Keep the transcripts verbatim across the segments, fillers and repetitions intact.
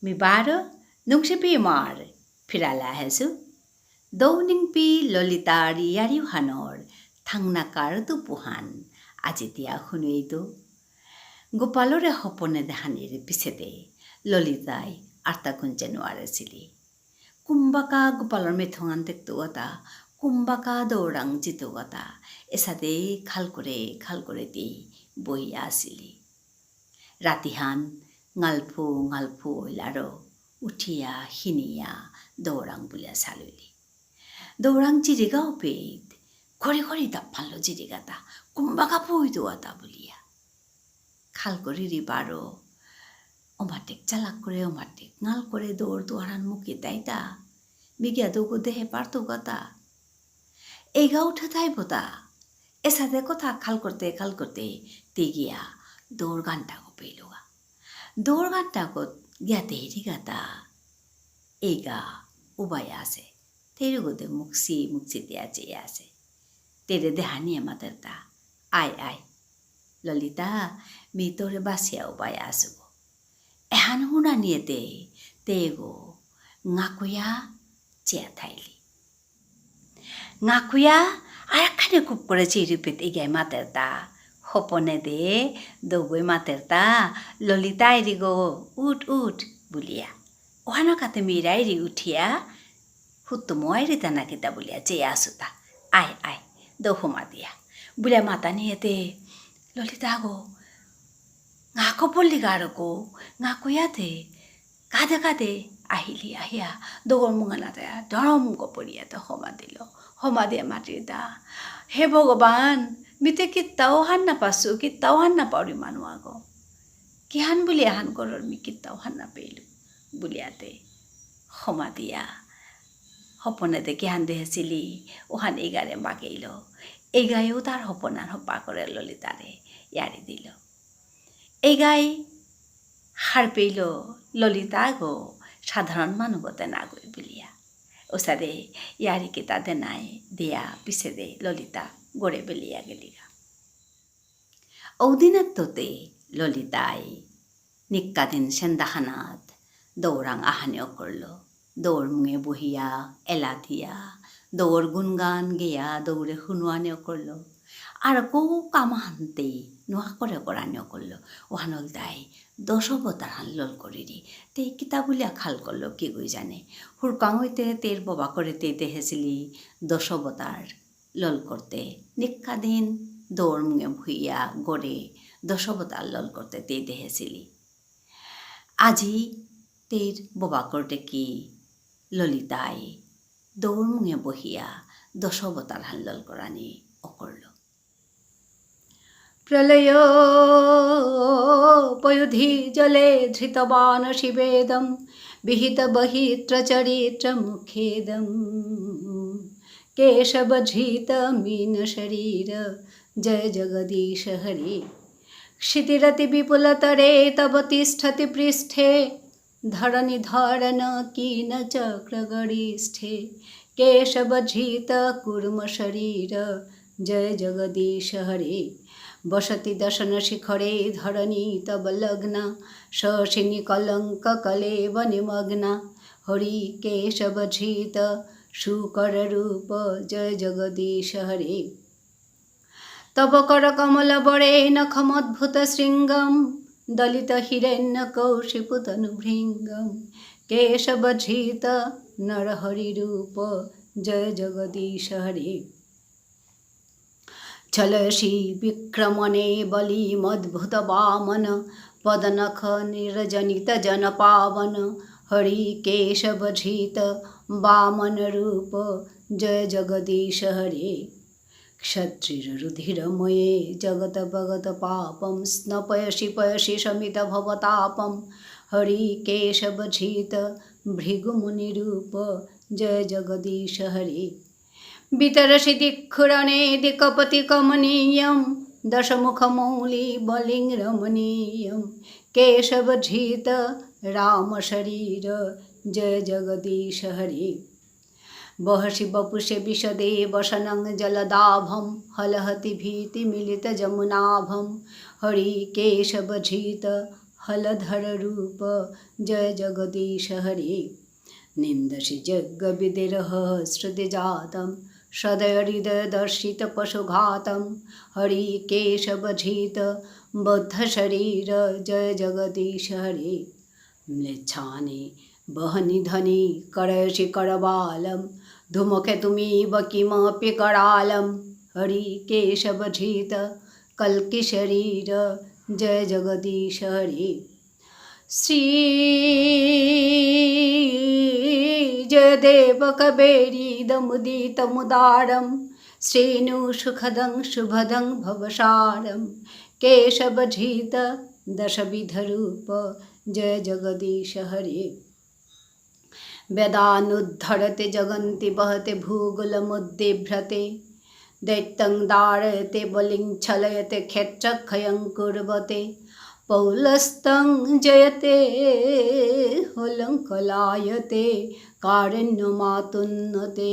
মি বারো নুংশিপি মার ফিরালা হেসু। দৌনিংপি ললিতার ইয়ারিহানর থাংনাকার তুপুহান আজিতিয়া হুনুইতু। গোপালরে হপনে দেহানির পিছেদে ললিতাই আর্তা কুঞ্চে নুয়ারেসিলি। কুম্বাকা গোপালর মেথঙান দেখতুগাতা, কুম্বাকা দৌরাং জিতুগাতা, এসাদে খাল করে খাল করে দি বইয়া আসিলি। রাতিহান ঙালফু ঙালফু ইলারো উঠিয়া হিনিয়া দৌরাং বুলিয়া সালুইলি। দৌরাং জিরিগাও পেইত, খরি খরি তাপ্পানলো জিরিগাতা, কুম্বাকা পুইদুয়াতা বুলিয়া। খাল করিরি বারো, ওমাটিক চালাক করে, ওমাটিক ঙাল করে দৌর দুয়ারান মুখে দাইতা। মিগিয়া দৌগো দেহে পারতুগাতা। এইগা উঠে থাইবতা। এসাদে কথা খাল করতে খাল করতে তেগিয়া দৌর গানটাগো পেইলুগা। দৌর গানটাগো গিয়া দেহিরিগাতা। এইগা উবাই আসে। তেরুগোদে মুকসি মুকসি দিয়া চেয়ে আসে। তেরে দেহানিয়ে মাতেরতা। আয় আয়। ললিতা, মি তোরে বাসিয়া উবাই আসুগো। এহান হুনানিয়েতে তেগো ঙাকুয়া চেয়া থাইলি। ঙাকুয়া আরাকখানে খুব করে চিরুপেত এগিয়ে মাতেরতা। হপনে দে দৌগই মাতেরতা, "ললিতা এরিগো, উঠ উঠ" বুলিয়া। ওহানো কাতে মিরাইরি উঠিয়া, "হুত্তুমো আইরি তানা কিতা?" বুলিয়া চেয়া আসুতা। "আয় আয়, দৌ হমা দিয়া" বুলিয়া মাতানিয়েতে, ললিতা গো, ঙাকো পল্লি গারকো, ঙাকুয়াতে কাদে কাদে আহিলি, আহিয়া দৌগর মুঙানাতে ডরম গপরিয়াতে হমা দিল। হমা দিয়া মাতিরতা, "হে ভগবান, মিতে কিত্তাও হান না পাসু, কিত্তাও হান না পাউরি মানু আগো। কিহান বুলি আহান করর মি কিত্তাও হান না পেইলু" বুলিয়াতে হমা দিয়া। হপনেতে কিহান দেহেসিলি, ওহান এগারে মাগেইল। এগায়ও তার হপনান হপা করে ললিতারে ইয়ারি দিল। এগাই হারপেইল ললিতা গো, সাধারণ মানুগতে নাগই বুলিয়া। ওসাদে ইয়ারি কিতা দেনাই দেয়া পিছেদে ললিতা গরে বেলিয়া গেলিগা। ঔদিনাত্ততে ললিতাই নিক্কাদিন সেন্দাহানাত দৌরাং আহানি অকরল। দৌর মুঙে বহিয়া, এলা দিয়া, দৌর গুণগান গেয়া, দৌরে হুনুয়ানি অকরল। আর কৌ কামাহান্তে নুয়া করে করানি অকরল। ওহানল দাই দশ অবতার হান লল করিরি। তে কিতা বুলিয়া খাল করল কি গই জানে। হুরকাং হইতে তের ববা করে তে দেহেসিলি দশ অবতার লল করতে। নিক্কা দিন দৌর মুঙে ভুইয়া গড়ে দশ অবতার লল করতে তে দেহেসিলি। আজি তের ববা করতে কি ললিতাই দৌর মুঙে বহিয়া দশ অবতার হান লল করানি অকরল। প্রলয়োপয়ুধি জলে ধৃতবান শিবেদম বিহিত বহিত্র চরিত্র মুখেদম। কেশব ধৃত মীন শরীর জয় জগদীশ হরে। ক্ষিতিরতি বিপুল তরে তব তিষ্ঠতি পৃষ্ঠে ধরণীধর ন কি ন চক্র গরিষ্ঠে। কেশব ধৃত কুর্ম শরীর জয় জগদীশ হরে। বসতি দশন শিখরে ধরণী তব লগ্না শশিনী কলঙ্ক কলেব নিমগ্না। হরি কেশব ধৃত শুকর রূপ জয় জগদীশ হরে। তব কর কমল বরে নখমদ্ভুত শৃঙ্গম দলিত হিরণ্য কৌশিপুতনু ভৃঙ্গম। কেশব ধৃত নরহরি রূপ জয় জগদীশ হরে। চলসি বিক্রমণে বলি মদ্ভুত বামন পদনখ নিরজনিত জন পাবন। হরি কেশব ধৃত বামন রূপ জয় জগদীশ হরে। ক্ষত্রির রুধির ময়ে জগত বগত পাপম স্নপয়সি পয়সি শমিত ভবতাপম। হরি কেশব ধৃত ভৃগুমুনি রূপ জয় জগদীশ হরে। বিতরসি দিক্ষুরণে দিকপতি কমনীয়ম দশমুখ মৌলি বলিং রমণীয়ম। কেশব ধৃত রাম শরীর জয় জগদীশ হরে। বহসি বপুষে বিশদে বসনং জলদাভম হলহতি ভীতি মিলিত যমুনাভম। হরি কেশব ধৃত हलधर रूप जय जगदीश हरे। निन्दसि यज्ञविधिरहस्रदिजातं सदय हृदय दर्शित पशुघातं हरि केशव धृत बद्ध शरीर जय जगदीश हरे। म्लेच्छानि बहनि धनि करयसि करवालं धूमकेतुमिव किमपि करालं हरि केशव धृत कल्कि शरीर जय जगदीश हरे। श्री जयदेव कबेरिदमुदितमुदारं श्रीनु सुखदं सुभदं भवसारं केशव धृत दशविध रूप जय जगदीश हरे। वेदानुद्धरते जगन्ति वहते भूगोलमुद्दिभ्रते। दैत्यं दारयते बलिं छलयते क्षेत्रक्षयं कुर्वते। पौलस्तं जयते होलं कलायते कारुण्यमातुन्नते।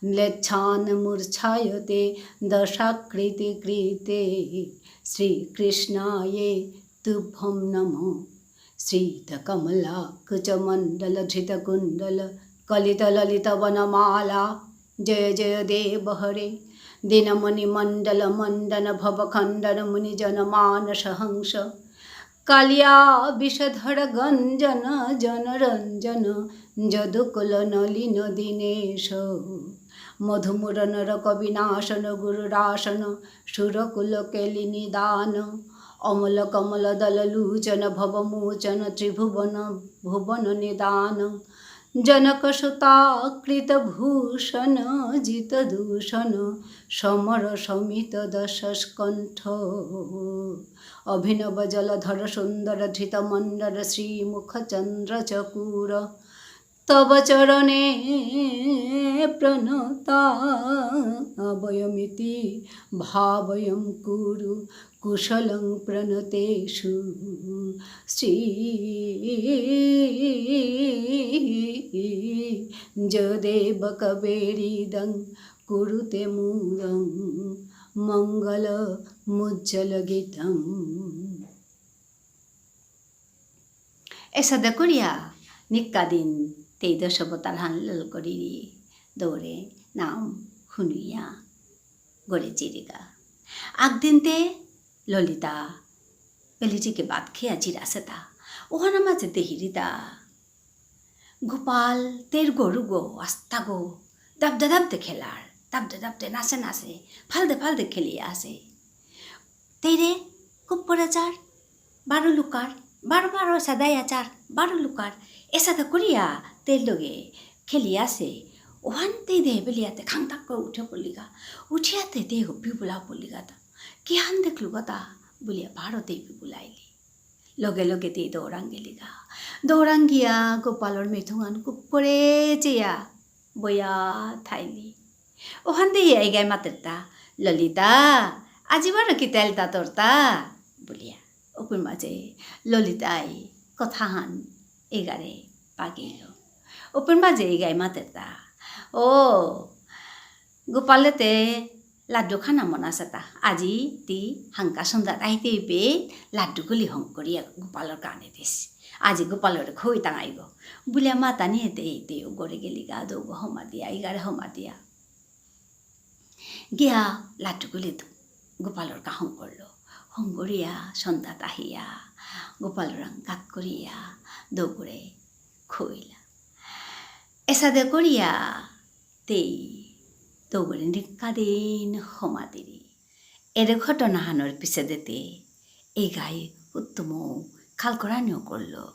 म्लेच्छान् मूर्च्छायते दशाकृतिकृते। श्रीकृष्णाय तुभ्यं नमः। श्रीतकमलाकुचमण्डल धृतकुण्डल कलितललितवनमाला। जय जय देव हरे। दीनमुनिमण्डल मण्डन भवखण्डन मुनिजनमानस हंस। कालिया विषधर गञ्जन जनरञ्जन जदुकुल नलिन दिनेश। मधुमुर नरक विनाशन गुरुरासन सुरकुल केलि निदान। अमल कमल दल लोचन भवमोचन त्रिभुवन भुवन निदान। जनक सुता कृत भूषण जित दूषण समर समित दशस्कंठ। अभिनव जलधर सुंदर धृत मंडल श्रीमुख चंद्र चकूर। तव चरणे प्रणता वयमिति भावयं कुरु कुशलं प्रणतेषु। श्री जयदेव कबेरिदं कुरुते मुदं मंगलमुज्ज्वलगीतम्। এসাদে করিয়া নিক্কা দিন তেই দশাবতারহান লল করিরি দৌরে নাম হুনুইয়া গরে জিরিগা। আকদিন তে ললিতা বেলিটিকে ভাত খেয়া জিরাসেতা। ওহানা মাঝে দেহিরিতা গোপাল তের গরুগো আস্তাগো দাবদে দাবদে খেলার, দাবদে দাবদে নাচে নাচে, ফালদে ফালদে খেলিয়া আসে। তেরে কুপ্পরে চার, বারো লুকার, বারো বারো সাদাইয়া চার, বারো লুকার, এসাদে করিয়া তের লগে খেলিয়া আসে। ওহান তেই দেহে বেলিয়াতে খাংতাক করে উঠে পড়লিগা। উঠিয়াতে দেহ বিবুলা পড়লিগা তা। কিহান দেখলুগা তা বুলিয়া বারো দেহ বিবুলাইলি। লগে লগে তেই দৌরাং গেলিগা। দৌরাং গিয়া গোপালর মেথুঙান কুপ করে চেয়া বয়া থাইলি। ওহান দেহি এগাই মাতেরতা, "ললিতা, আজি বারো কিতা এলতা তোরতা?" বুলিয়া। ওপর মাঝে ললিতাই কথাহান এগারে পাগিল। ওপর মাঝে এগাই মাতেরতা, "ও, গোপালেতে লাড্ডু খানা মন আছেতা। আজি তি হাঙ্কা সন্ধ্যাত আহিতে ইপে লাড্ডু গুলি হং করিয়া গোপালর কানে দিস। আজি গোপালরে খই টাঙাইব।" বুলিয়া মাতানিয়ে তেই তেই ও গরে গেলিগা দৌগ হমা দিয়া, ইগারে হমা দিয়া। গিয়া লাড্ডু গুলি গোপালর কা হং করল। হং করিয়া সন্ধ্যাত আহিয়া গোপালরাং কাক করিয়া দৌগরে খইলা। এসাদে করিয়া তেই দৌগরে নিকাদিন হমাদিরি। এরে ঘটনাহানর পিছেদেতে এগাই উত্তম খাল করানিও করল।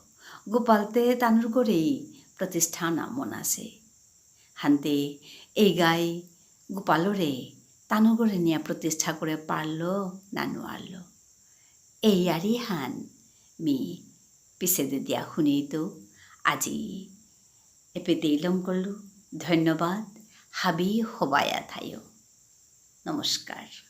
গোপালতে তানুর গরেই প্রতিষ্ঠানা মনাসে। হান্তে এগাই গোপালরে তানুর গরে নিয়া প্রতিষ্ঠা করে পারল না নুয়ারল। এই আরিহান মি পিছেদে দিয়া হুনেইতো আজি এপেতেই লম করলু। ধন্যবাদ। হাবি হবায়া থাইও। নমস্কার।